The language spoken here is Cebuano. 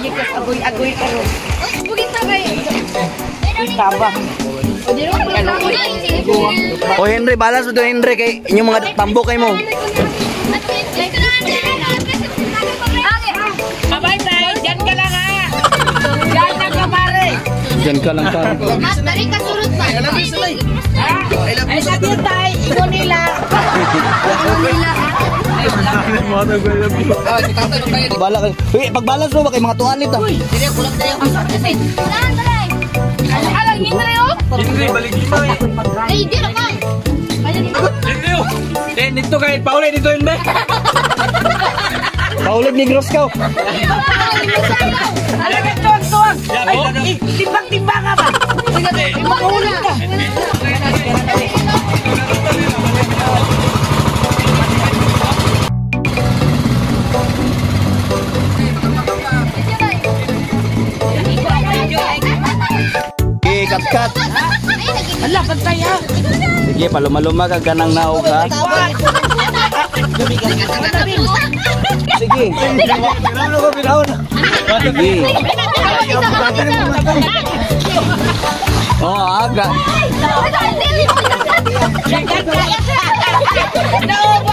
Agoy-agoy karon. Taba. O Henry, balance mo to, Henry, kay inyong mga tambok kay mo. Abay, tay, diyan ka lang ha. Diyan lang ka, pare. Diyan ka lang, pare. Mas dali ka surot pa. Ay, sabi yun, tay, ingon nila. Bala kay. Uy, pag-balance mo ba kay mga tualit ah. Saan talay? Alang hindi na yun? Henry, balik lima eh. Ay, di na ka. Henry, oh. Eh, dito kay Pauli, dito yun ba? Paulit ni Gross ka. Alam ka, tuwag, tuwag. Ay, timbang-timbang ka ba? Mahulog ka. Okay, cut cut. Ala, pantay ha. Sige, palumaluma ka ganang naog ha. Sige. Sige. Oh, aga. Naubos.